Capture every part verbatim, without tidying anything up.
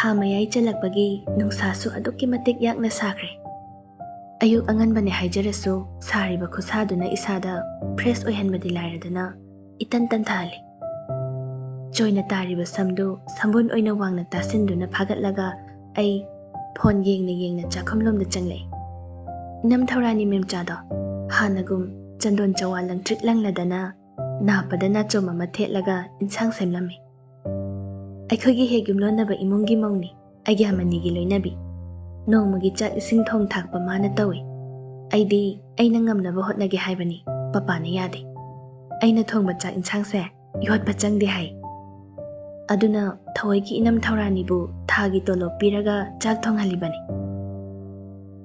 ꯊꯥ ꯃꯌꯥꯏ ꯆꯜꯂꯛꯄꯒꯤ ꯅꯨꯡꯁꯥꯁꯨ ꯑꯗꯨꯛꯀꯤ ꯃꯇꯤꯛ ꯌꯥꯛꯅ ꯁꯥꯈ꯭ꯔꯦ꯫ ꯑꯌꯨꯛ ꯑꯉꯟꯕꯅꯦ ꯍꯥꯏꯖꯔꯁꯨ, ꯁꯥꯔꯤꯕ ꯈꯨꯠꯁꯥꯗꯨꯅ ꯏꯁꯥꯗ ꯐ꯭ꯔꯦꯁ ꯑꯣꯏꯍꯟꯕꯗꯤ ꯂꯥꯏꯔꯗꯅ, ꯏꯇꯟ ꯇꯟꯊꯍꯜꯂꯤ꯫ ꯆꯣꯏꯅ ꯇꯥꯔꯤꯕ ꯁꯝꯗꯨ ꯁꯝꯕꯨꯟ ꯑꯣꯏꯅ ꯋꯥꯡꯅ ꯇꯥꯁꯤꯟꯗꯨꯅ ꯐꯥꯒꯠꯂꯒ, ꯑꯩ ꯐꯣꯟ ꯌꯦꯡꯅ ꯌꯦꯡꯅ ꯆꯥꯛꯈꯨꯝꯂꯣꯝꯗ ꯆꯪꯂꯛꯏ꯫ ꯏꯅꯝ ꯊꯧꯔꯥꯅꯤ ꯃꯦꯝꯆꯥꯗꯣ ꯍꯥꯟꯅꯒꯨꯝ ꯆꯟꯗꯣꯟ ꯆꯋꯥ ꯂꯪꯇ꯭ꯔꯤꯛ ꯂꯪꯂꯗꯅ, ꯅꯥꯞꯄꯗ ꯅꯥꯆꯣꯝ ꯑꯃ ꯊꯦꯠꯂꯒ ꯏꯟꯁꯥꯡ ꯁꯦꯝꯂꯝꯃꯤ꯫ ꯑꯩꯈꯣꯏꯒꯤ ꯍꯦꯛ ꯌꯨꯝꯂꯣꯟꯅꯕ ꯏꯃꯨꯡꯒꯤ ꯃꯧꯅꯤ, ꯑꯩꯒꯤ ꯑꯃꯅꯤꯒꯤ ꯂꯣꯏꯅꯕꯤ꯫ ꯅꯣꯡꯃꯒꯤ ꯆꯥꯛ ꯏꯁꯤꯡ ꯊꯣꯡ ꯊꯥꯛꯄ ꯃꯥꯅ ꯇꯧꯏ꯫ ꯑꯩꯗꯤ ꯑꯩꯅ ꯉꯝꯅꯕ ꯍꯣꯠꯅꯒꯦ ꯍꯥꯏꯕꯅꯤ, ꯄꯄꯥꯅ ꯌꯥꯗꯦ꯫ ꯑꯩꯅ ꯊꯣꯡꯕ ꯆꯥꯛ ꯏꯟꯁꯥꯡꯁꯦ ꯌꯣꯠꯄ ꯆꯪꯗꯦ ꯍꯥꯏ꯫ ꯑꯗꯨꯅ ꯊꯑꯣꯏꯒꯤ ꯏꯅꯝ ꯊꯧꯔꯥꯅꯤꯕꯨ ꯊꯥꯒꯤ ꯇꯣꯂꯣꯞ ꯄꯤꯔꯒ ꯆꯥꯛ ꯊꯣꯡꯍꯜꯂꯤꯕꯅꯤ꯫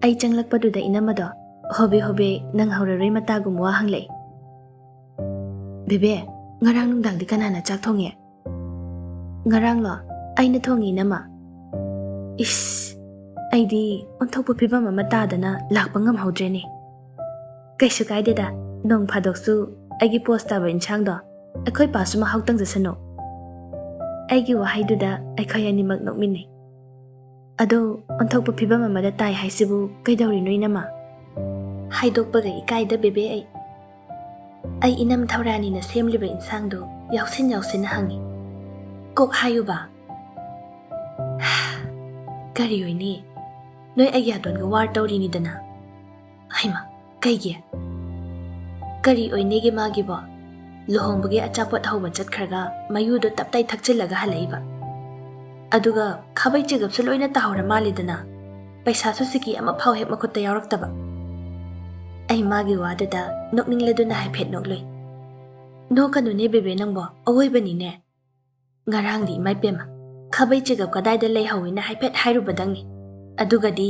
ꯑꯩ ꯆꯪꯂꯛꯄꯗꯨꯗ ꯏꯅꯝꯃꯗꯣ ꯍꯣꯕꯦ ꯍꯣꯕꯦ ꯅꯪꯍꯧꯔꯔꯣꯏ ꯃꯇꯥꯒꯨꯝ ꯋꯥ ꯍꯪꯂꯛꯏ꯫ "ꯕꯦꯕꯦ, ꯉꯔꯥꯡ ꯅꯨꯡꯗꯥꯡꯗꯤ ꯀꯅꯥꯅ ꯆꯥꯛ ꯊꯣꯡꯉꯦ?" "ꯉꯔꯥꯡꯂꯣ? ꯑꯩꯅ ꯊꯣꯡꯉꯤ, ꯏꯅꯝꯃ꯫" ꯏꯁ, ꯑꯩꯗꯤ ꯑꯣꯟꯊꯣꯛꯄ ꯐꯤꯕꯝ ꯑꯃ ꯇꯥꯗꯅ ꯂꯥꯛꯄ ꯉꯝꯍꯧꯗ꯭ꯔꯦꯅꯦ꯫ "ꯀꯩꯁꯨ ꯀꯥꯏꯗꯦꯗ, ꯅꯣꯡ ꯐꯥꯗꯣꯛꯁꯨ ꯑꯩꯒꯤ ꯄꯣꯁ ꯇꯥꯕ ꯏꯟꯁꯥꯡꯗꯣ ꯑꯩꯈꯣꯏ ꯄꯥꯁꯨ ꯃꯍꯥꯎ ꯇꯪꯖꯁꯅꯨ꯫" ꯑꯩꯒꯤ ꯋꯥꯍꯩꯗꯨꯗ ꯑꯩꯈꯣꯏ ꯑꯅꯤꯃꯛ ꯅꯣꯛꯃꯤꯟꯅꯩ꯫ "ꯑꯗꯣ ꯑꯣꯟꯊꯣꯛꯄ ꯐꯤꯕꯝ ꯑꯃꯗ ꯇꯥꯏ ꯍꯥꯏꯁꯤꯕꯨ ꯀꯩꯗꯧꯔꯤꯅꯣ, ꯏꯅꯝꯃ?" ꯍꯥꯏꯗꯣꯛꯄꯒ ꯏꯀꯥꯏꯗ ꯕꯦꯕꯦ ꯑꯩ꯫ ꯑꯩ ꯏꯅꯝ ꯊꯧꯔꯥꯅꯤꯅ ꯁꯦꯝꯂꯤꯕ ꯏꯟꯁꯥꯡꯗꯣ ꯌꯥꯎꯁꯤꯟ ꯌꯥꯎꯁꯤꯟꯅ ꯍꯪꯉꯤ꯫ "ꯀꯣꯛ ꯍꯥꯏꯌꯨꯕ꯫" "ꯀꯔꯤ ꯑꯣꯏꯅꯤ? ꯅꯣꯏ ꯑꯩꯒꯤ ꯑꯇꯣꯟꯒ ꯋꯥꯔ ꯇꯧꯔꯤꯅꯤꯗꯅ꯫" "ꯍꯩꯃꯥ, ꯀꯩꯒꯤ?" "ꯀꯔꯤ ꯑꯣꯏꯅꯤꯒꯦ ꯃꯥꯒꯤꯕꯣ? ꯂꯨꯍꯣꯡꯕꯒꯤ ꯑꯆꯥꯄꯣꯠ ꯍꯧꯕ ꯆꯠꯈ꯭ꯔꯒ ꯃꯌꯨꯗꯣ ꯇꯞꯇꯥꯏ ꯊꯛꯆꯤꯜꯂꯒ ꯍꯜꯂꯛꯏꯕ꯫ ꯑꯗꯨꯒ ꯈꯥꯕꯩ ꯆꯦꯒꯞꯁꯨ ꯂꯣꯏꯅ ꯇꯥꯍꯧꯔ ꯃꯥꯜꯂꯤꯗꯅ꯫ ꯄꯩꯁꯥꯁꯨ ꯁꯤꯀꯤ ꯑꯃꯐꯥꯎ ꯍꯦꯛ ꯃꯈꯨꯠꯇ ꯌꯥꯎꯔꯛꯇꯕ꯫" ꯑꯩ ꯃꯥꯒꯤ ꯋꯥꯗꯨꯗ ꯅꯣꯛꯅꯤꯡꯂꯗꯨꯅ ꯍꯥꯏꯐꯦꯠ ꯅꯣꯛꯂꯨꯏ꯫ "ꯅꯣꯛꯀꯅꯨꯅꯦ ꯕꯦꯕꯦ ꯅꯪꯕꯣ, ꯑꯋꯣꯏꯕꯅꯤꯅꯦ꯫ ꯉꯔꯥꯡꯗꯤ ꯏꯃꯥꯏ ꯄꯦꯝꯃ, ꯈꯥꯕꯩ ꯆꯦꯒꯞ ꯀꯗꯥꯏꯗ ꯂꯩꯍꯧꯋꯤꯅ ꯍꯥꯏꯐꯦꯠ ꯍꯥꯏꯔꯨꯕꯗꯪꯅꯤ꯫ ꯑꯗꯨꯒꯗꯤ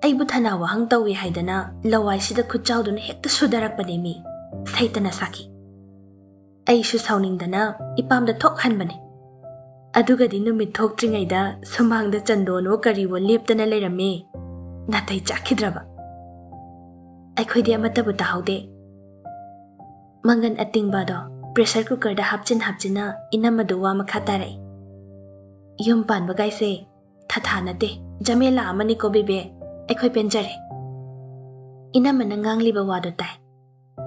ꯑꯩꯕꯨ ꯊꯅꯥ ꯋꯥꯍꯪ ꯇꯧꯏ ꯍꯥꯏꯗꯅ ꯂꯋꯥꯏꯁꯤꯗ ꯈꯨꯠ ꯆꯥꯎꯗꯨꯅ ꯍꯦꯛꯇ ꯁꯨꯗꯔꯛꯄꯅꯦ ꯃꯤ, ꯁꯩꯇꯅ ꯁꯥꯈꯤ꯫ ꯑꯩꯁꯨ ꯁꯥꯎꯅꯤꯡꯗꯅ ꯏꯄꯥꯝꯗ ꯊꯣꯛ ꯍꯟꯕꯅꯦ꯫ ꯑꯗꯨꯒꯗꯤ ꯅꯨꯃꯤꯠ ꯊꯣꯛꯇ꯭ꯔꯤꯉꯩꯗ ꯁꯨꯃꯥꯡꯗ ꯆꯟꯗꯣꯟꯋꯣ ꯀꯔꯤꯋꯣ ꯂꯦꯞꯇꯅ ꯂꯩꯔꯝꯃꯦ꯫ ꯅꯥꯇꯩ ꯆꯥꯈꯤꯗ꯭ꯔꯕ꯫ ꯑꯩꯈꯣꯏꯗꯤ ꯑꯃꯠꯇꯕꯨ ꯇꯥꯍꯧꯗꯦ꯫ ꯃꯪꯒꯟ ꯑꯇꯤꯡꯕꯗꯣ ꯄ꯭ꯔꯦꯁꯔ ꯀꯨꯀꯔꯗ ꯍꯥꯞꯆꯤꯟ ꯍꯥꯞꯆꯤꯟꯅ ꯏꯅꯝꯃꯗꯨ ꯋꯥ ꯃꯈꯥ ꯇꯥꯔꯛꯏ꯫ "ꯌꯨꯝ ꯄꯥꯟꯕꯒꯥꯏꯁꯦ ꯊꯥ ꯅꯠꯇꯦ, ꯖꯃꯦꯂꯥ ꯑꯃꯅꯤꯀꯣ ꯕꯦꯕꯦ, ꯑꯩꯈꯣꯏ ꯄꯦꯟꯖꯔꯦ꯫ ꯏꯅꯝꯃꯅ ꯉꯥꯡꯂꯤꯕ ꯋꯥꯗꯣ ꯇꯥꯏ꯫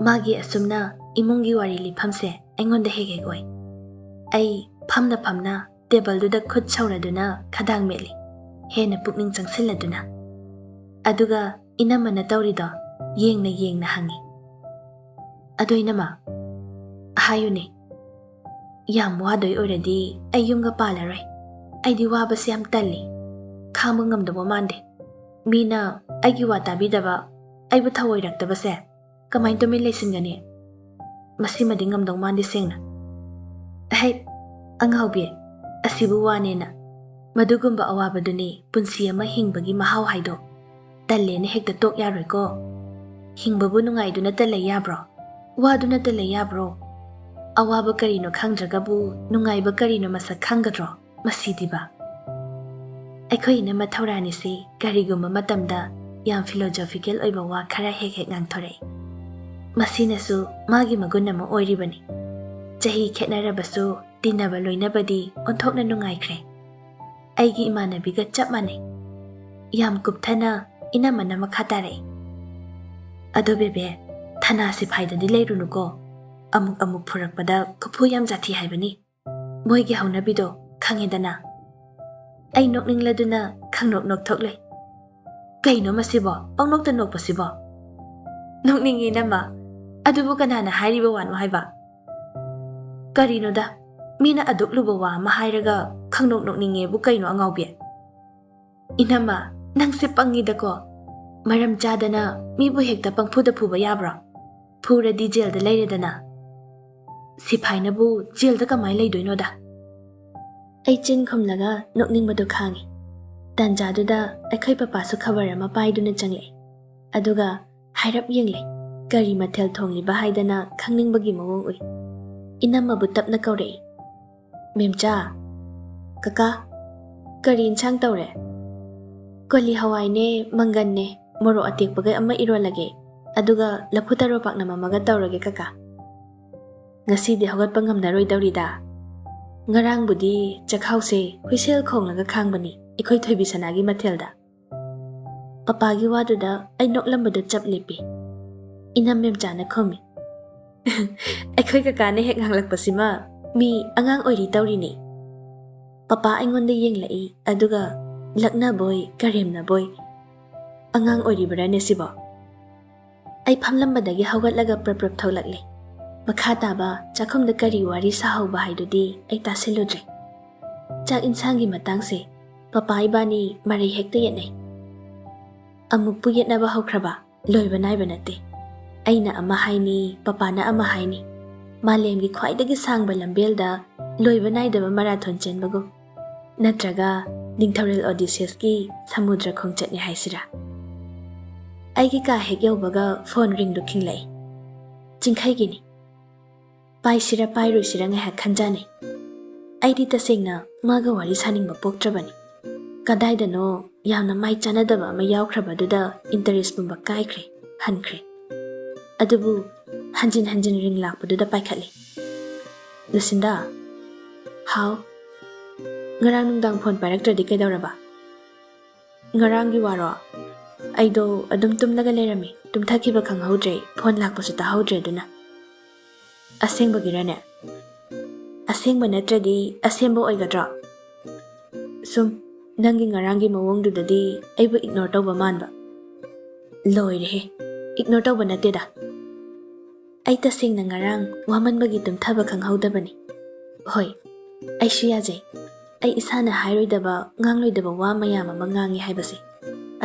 ꯃꯥꯒꯤ ꯑꯁꯨꯝꯅ ꯏꯃꯨꯡꯒꯤ ꯋꯥꯔꯤ ꯂꯤꯐꯝꯁꯦ ꯑꯩꯉꯣꯟꯗ ꯍꯦꯛ ꯍꯦꯛ ꯑꯣꯏ꯫ ꯑꯩ ꯐꯝꯅ ꯐꯝꯅ ꯇꯦꯕꯜꯗꯨꯗ ꯈꯨꯠ ꯁꯧꯔꯗꯨꯅ ꯈꯗꯥꯡ ꯃꯦꯠꯂꯤ, ꯍꯦꯟꯅ ꯄꯨꯛꯅꯤꯡ ꯆꯪꯁꯤꯜꯂꯗꯨꯅ꯫ ꯑꯗꯨꯒ ꯏꯅꯝꯃꯅ ꯇꯧꯔꯤꯗꯣ ꯌꯦꯡꯅ ꯌꯦꯡꯅ ꯍꯪꯉꯤ꯫ "ꯑꯗꯣ ꯏꯅꯝꯃ, ꯍꯥꯏꯌꯨꯅꯦ, ꯌꯥꯝ ꯋꯥꯗꯣꯏ ꯑꯣꯏꯔꯗꯤ ꯑꯩ ꯌꯨꯝꯒ ꯄꯥꯜꯂꯔꯣꯏ꯫ ꯑꯩꯗꯤ ꯋꯥꯕꯁꯦ ꯌꯥꯝ ꯇꯜꯂꯤ, ꯈꯥꯡꯕ ꯉꯝꯗꯧꯕ ꯃꯥꯟꯗꯦ꯫ ꯃꯤꯅ ꯑꯩꯒꯤ ꯋꯥ ꯇꯥꯕꯤꯗꯕ, ꯑꯩꯕꯨ ꯊꯑꯣꯏꯔꯛꯇꯕꯁꯦ ꯀꯃꯥꯏꯅ ꯇꯨꯃꯤꯟ ꯂꯩꯁꯤꯟꯒꯅꯤ? ꯃꯁꯤꯃꯗꯤ ꯉꯝꯗꯧ ꯃꯥꯟꯗꯦ ꯁꯦꯡꯅ꯫ ꯑꯍꯩ, ꯑꯉꯥꯎꯕꯤ, ꯑꯁꯤꯕꯨ ꯋꯥꯅꯦꯅ? ꯃꯗꯨꯒꯨꯝꯕ ꯑꯋꯥꯕꯗꯨꯅꯤ ꯄꯨꯟꯁꯤ ꯑꯃ ꯍꯤꯡꯕꯒꯤ ꯃꯍꯥꯎ ꯍꯥꯏꯗꯣ꯫ ꯇꯜꯂꯦꯅ ꯍꯦꯛꯇ ꯇꯣꯛ ꯌꯥꯔꯣꯏꯀꯣ꯫ ꯍꯤꯡꯕꯕꯨ ꯅꯨꯡꯉꯥꯏꯗꯨꯅꯇ ꯂꯩ ꯌꯥꯕ꯭ꯔꯣ? ꯋꯥꯗꯨꯅꯇ ꯂꯩ ꯌꯥꯕ꯭ꯔꯣ? ꯑꯋꯥꯕ ꯀꯔꯤꯅꯣ ꯈꯪꯗ꯭ꯔꯒꯕꯨ ꯅꯨꯡꯉꯥꯏꯕ ꯀꯔꯤꯅꯣ ꯃꯁꯛ ꯈꯪꯒꯗ꯭ꯔꯣ? ꯃꯁꯤꯗꯤꯕ!" ꯑꯩꯈꯣꯏ ꯏꯅꯝꯃ ꯊꯧꯔꯥꯅꯤꯁꯤ ꯀꯔꯤꯒꯨꯝꯕ ꯃꯇꯝꯗ ꯌꯥꯝ philosophical ꯑꯣꯏꯕ ꯋꯥ ꯈꯔ ꯍꯦꯛ ꯍꯦꯛ ꯉꯥꯡꯊꯣꯔꯛꯏ꯫ ꯃꯁꯤꯅꯁꯨ ꯃꯥꯒꯤ ꯃꯒꯨꯟ ꯑꯃ ꯑꯣꯏꯔꯤꯕꯅꯤ꯫ ꯆꯍꯤ ꯈꯦꯠꯅꯔꯕꯁꯨ ꯇꯤꯟꯅꯕ ꯂꯣꯏꯅꯕꯗꯤ ꯑꯣꯟꯊꯣꯛꯅ ꯅꯨꯡꯉꯥꯏꯈ꯭ꯔꯦ꯫ ꯑꯩꯒꯤ ꯏꯃꯥꯟꯅꯕꯤꯒ ꯆꯞ ꯃꯥꯟꯅꯩ꯫ ꯌꯥꯝ ꯀꯨꯞꯊꯅ ꯏꯅꯝꯃꯅ ꯃꯈꯥ ꯇꯥꯔꯛꯏ꯫ "ꯑꯗꯣ ꯕꯦꯕꯦ, ꯊꯅꯥ ꯁꯤꯐꯥꯏꯗꯗꯤ ꯂꯩꯔꯨꯅꯨꯀꯣ꯫ ꯑꯃꯨꯛ ꯑꯃꯨꯛ ꯐꯨꯔꯛꯄꯗ ꯈꯨꯐꯨ ꯌꯥꯝ ꯖꯥꯊꯤ ꯍꯥꯏꯕꯅꯤ꯫ ꯃꯣꯏꯒꯤ ꯍꯧꯅꯕꯤꯗꯣ ꯈꯪꯉꯦꯗꯅ?" ꯑꯩ ꯅꯣꯛꯅꯤꯡꯂꯗꯨꯅ ꯈꯪꯅꯣꯛ ꯅꯣꯛꯊꯣꯛꯂꯦ꯫ "ꯀꯩꯅꯣ ꯃꯁꯤꯕꯣ, ꯄꯪꯅꯣꯛꯇ ꯅꯣꯛꯄꯁꯤꯕꯣ?" "ꯅꯣꯛꯅꯤꯡꯉꯦ ꯏꯅꯝꯃ, ꯑꯗꯨꯕꯨ ꯀꯅꯥꯅ ꯍꯥꯏꯔꯤꯕ ꯋꯥꯅꯣ ꯍꯥꯏꯕ?" "ꯀꯔꯤꯅꯣꯗ, ꯃꯤꯅ ꯑꯗꯨꯛ ꯂꯨꯕ ꯋꯥ ꯑꯃ ꯍꯥꯏꯔꯒ ꯈꯪꯅꯣꯛ ꯅꯣꯛꯅꯤꯡꯉꯦꯕꯨ ꯀꯩꯅꯣ ꯑꯉꯥꯎꯕꯤ?" "ꯏꯅꯝꯃ, ꯅꯪꯁꯦ ꯄꯪꯉꯤꯗꯀꯣ꯫ ꯃꯔꯝ ꯆꯥꯗꯅ ꯃꯤꯕꯨ ꯍꯦꯛꯇ ꯄꯪꯐꯨꯗ ꯐꯨꯕ ꯌꯥꯕ꯭ꯔꯣ? ꯐꯨꯔꯗꯤ ꯖꯦꯜꯗ ꯂꯩꯔꯦꯗꯅ꯫ ꯁꯤꯐꯥꯏꯅꯕꯨ ꯖꯦꯜꯗ ꯀꯃꯥꯏ ꯂꯩꯗꯣꯏꯅꯣꯗ?" ꯑꯩ ꯆꯤꯟ ꯈꯨꯝꯂꯒ ꯅꯣꯛꯅꯤꯡꯕꯗꯨ ꯈꯥꯡꯉꯤ꯫ ꯇꯥꯟꯖꯥꯗꯨꯗ ꯑꯩꯈꯣꯏ ꯄꯄꯥꯁꯨ ꯈꯕꯔ ꯑꯃ ꯄꯥꯏꯗꯨꯅ ꯆꯪꯂꯛꯏ꯫ ꯑꯗꯨꯒ ꯍꯥꯏꯔꯞ ꯌꯦꯡꯂꯦ꯫ ꯀꯔꯤ ꯃꯊꯦꯜ ꯊꯣꯡꯂꯤꯕ ꯍꯥꯏꯗꯅ ꯈꯪꯅꯤꯡꯕꯒꯤ ꯃꯑꯣꯡ ꯎꯏ꯫ ꯏꯅꯝꯃꯕꯨ ꯇꯞꯅ ꯀꯧꯔꯛꯏ꯫ "ꯃꯦꯝꯆꯥ!" "ꯀꯀꯥ, ꯀꯔꯤ ꯏꯟꯁꯥꯡ ꯇꯧꯔꯦ?" "ꯀꯣꯂꯤ ꯍꯋꯥꯏꯅꯦ, ꯃꯪꯒꯟꯅꯦ, ꯃꯣꯔꯣꯛ ꯑꯇꯦꯛꯄꯒ ꯑꯃ ꯏꯔꯣꯜꯂꯒꯦ, ꯑꯗꯨꯒ ꯂꯐꯨ ꯊꯔꯣ ꯄꯥꯛꯅꯝ ꯑꯃꯒ ꯇꯧꯔꯒꯦ ꯀꯀꯥ꯫ ꯉꯁꯤꯗꯤ ꯍꯧꯒꯠꯄ ꯉꯝꯅꯔꯣꯏꯗꯧꯔꯤꯗ꯫ ꯉꯔꯥꯡꯕꯨꯗꯤ ꯆꯈꯥꯎꯁꯦ ꯍꯨꯏꯁꯦꯜ ꯈꯣꯡꯂꯒ ꯈꯥꯡꯕꯅꯤ꯫ ꯑꯩꯈꯣꯏ ꯊꯣꯏꯕꯤ ꯁꯅꯥꯒꯤ ꯃꯊꯦꯜꯗ꯫ ꯄꯄꯥꯒꯤ ꯋꯥꯗꯨꯗ ꯑꯩ ꯅꯣꯛꯂꯝꯕꯗꯨ ꯆꯞ ꯂꯦꯞꯄꯤ꯫ ꯏꯅꯝ ꯃꯦꯝꯆꯥꯅ ꯈꯨꯝꯃꯤ, "ꯑꯩꯈꯣꯏ ꯀꯀꯥꯅ ꯍꯦꯛ ꯉꯥꯡꯂꯛꯄꯁꯤꯃ ꯃꯤ ꯑꯉꯥꯡ ꯑꯣꯏꯔꯤ ꯇꯧꯔꯤꯅꯤ"꯫ ꯄꯄꯥ ꯑꯩꯉꯣꯟꯗ ꯌꯦꯡꯂꯛꯏ, ꯑꯗꯨꯒ ꯂꯛꯅꯕꯣꯏ ꯀꯔꯦꯝꯅꯕꯣꯏ, "ꯑꯉꯥꯡ ꯑꯣꯏꯔꯤꯕ꯭ꯔꯥꯅꯦ ꯁꯤꯕꯣ?" ꯑꯩ ꯐꯝꯂꯝꯕꯗꯒꯤ ꯍꯧꯒꯠꯂꯒ ꯄ꯭ꯔꯞ ꯄ꯭ꯔꯞ ꯊꯣꯛꯂꯛꯂꯦ꯫ ꯃꯈꯥ ꯇꯥꯕ ꯆꯥꯛꯈꯨꯝꯗ ꯀꯔꯤ ꯋꯥꯔꯤ ꯁꯥꯍꯧꯕ ꯍꯥꯏꯗꯨꯗꯤ ꯑꯩ ꯇꯥꯁꯤꯜꯂꯨꯗ꯭ꯔꯦ꯫ ꯆꯥꯛ ꯏꯟꯁꯥꯡꯒꯤ ꯃꯇꯥꯡꯁꯦ ꯄꯄꯥ ꯏꯕꯥꯅꯤ ꯃꯔꯩ ꯍꯦꯛꯇ ꯌꯦꯠꯅꯩ꯫ ꯑꯃꯨꯛꯄꯨ ꯌꯦꯠꯅꯕ ꯍꯧꯈ꯭ꯔꯕ ꯂꯣꯏꯕ ꯅꯥꯏꯕ ꯅꯠꯇꯦ꯫ ꯑꯩꯅ ꯑꯃ ꯍꯥꯏꯅꯤ, ꯄꯄꯥꯅ ꯑꯃ ꯍꯥꯏꯅꯤ꯫ ꯃꯥꯂꯦꯝꯒꯤ ꯈ꯭ꯋꯥꯏꯗꯒꯤ ꯁꯥꯡꯕ ꯂꯝꯕꯦꯜꯗ ꯂꯣꯏꯕ ꯅꯥꯏꯗꯕ ꯃꯔꯥꯊꯣꯟ ꯆꯦꯟꯕꯒꯨꯝ꯫ ꯅꯠꯇ꯭ꯔꯒ ꯅꯤꯡꯊꯧꯔꯦꯜ ꯑꯣꯗꯤꯁꯤꯌꯁꯀꯤ ꯁꯃꯨꯗ꯭ꯔ ꯈꯣꯡꯆꯠꯅꯤ ꯍꯥꯏꯁꯤꯔꯥ? ꯑꯩꯒꯤ ꯀꯥ ꯍꯦꯛ ꯌꯧꯕꯒ ꯐꯣꯟ ꯔꯤꯡꯗꯨ ꯈꯤꯡꯂꯛꯏ꯫ ꯆꯤꯡꯈꯩꯒꯤꯅꯤ꯫ ꯄꯥꯏꯁꯤꯔ ꯄꯥꯏꯔꯣꯏꯁꯤꯔ ꯉꯥꯏꯍꯥꯛ ꯈꯟꯖꯥꯅꯩ꯫ ꯑꯩꯗꯤ ꯇꯁꯦꯡꯅ ꯃꯥꯒ ꯋꯥꯔꯤ ꯁꯥꯅꯤꯡꯕ ꯄꯣꯛꯇ꯭ꯔꯕꯅꯤ꯫ ꯀꯗꯥꯏꯗꯅꯣ ꯌꯥꯝꯅ ꯃꯥꯏ ꯆꯥꯟꯅꯗꯕ ꯑꯃ ꯌꯥꯎꯈ꯭ꯔꯕꯗꯨꯗ ꯏꯟꯇꯔꯦꯁ ꯄꯨꯝꯕ ꯀꯥꯏꯈ꯭ꯔꯦ, ꯍꯟꯈ꯭ꯔꯦ꯫ ꯑꯗꯨꯕꯨ ꯍꯟꯖꯤꯟ ꯍꯟꯖꯤꯟ ꯔꯤꯡ ꯂꯥꯛꯄꯗꯨꯗ ꯄꯥꯏꯈꯠꯂꯤ꯫ "ꯂꯨꯁꯤꯟꯗꯥ?" "ꯍꯥꯎ?" "ꯉꯔꯥꯡ ꯅꯨꯡꯗꯥꯡ ꯐꯣꯟ ꯄꯥꯏꯔꯛꯇ꯭ꯔꯗꯤ ꯀꯩꯗꯧꯔꯕ?" "ꯉꯔꯥꯡꯒꯤ ꯋꯥꯔꯣ? ꯑꯩꯗꯣ ꯑꯗꯨꯝ ꯇꯨꯝꯂꯒ ꯂꯩꯔꯝꯃꯤ꯫ ꯇꯨꯝꯊꯈꯤꯕ ꯈꯪꯍꯧꯗ꯭ꯔꯦ, ꯐꯣꯟ ꯂꯥꯛꯄꯁꯨ ꯇꯥꯍꯧꯗ꯭ꯔꯦ ꯑꯗꯨꯅ"꯫ "ꯑꯁꯦꯡꯕꯒꯤꯔꯅꯦ?" "ꯑꯁꯦꯡꯕ ꯅꯠꯇ꯭ꯔꯗꯤ ꯑꯁꯦꯡꯕ ꯑꯣꯏꯒꯗ꯭ꯔꯣ? ꯁꯨꯝ ꯅꯪꯒꯤ ꯉꯔꯥꯡꯒꯤ ꯃꯑꯣꯡꯗꯨꯗꯗꯤ ꯑꯩꯕꯨ ꯏꯒꯅꯣꯔ ꯇꯧꯕ ꯃꯥꯟꯕ"꯫ "ꯂꯣꯏꯔꯦꯍꯦ, ꯏꯒꯅꯣꯔ ꯇꯧꯕ ꯅꯠꯇꯦꯗ꯫ ꯑꯩ ꯇꯁꯦꯡꯅ ꯉꯔꯥꯡ ꯋꯥꯃꯟꯕꯒꯤ ꯇꯨꯝꯊꯕ ꯈꯪꯍꯧꯗꯕꯅꯤ꯫ ꯍꯣꯏ, ꯑꯩꯁꯨ ꯌꯥꯖꯩ꯫ ꯑꯩ ꯏꯁꯥꯅ ꯍꯥꯏꯔꯣꯏꯗꯕ, ꯉꯥꯡꯂꯣꯏꯗꯕ ꯋꯥ ꯃꯌꯥꯝ ꯑꯃ ꯉꯥꯡꯉꯤ ꯍꯥꯏꯕꯁꯦ꯫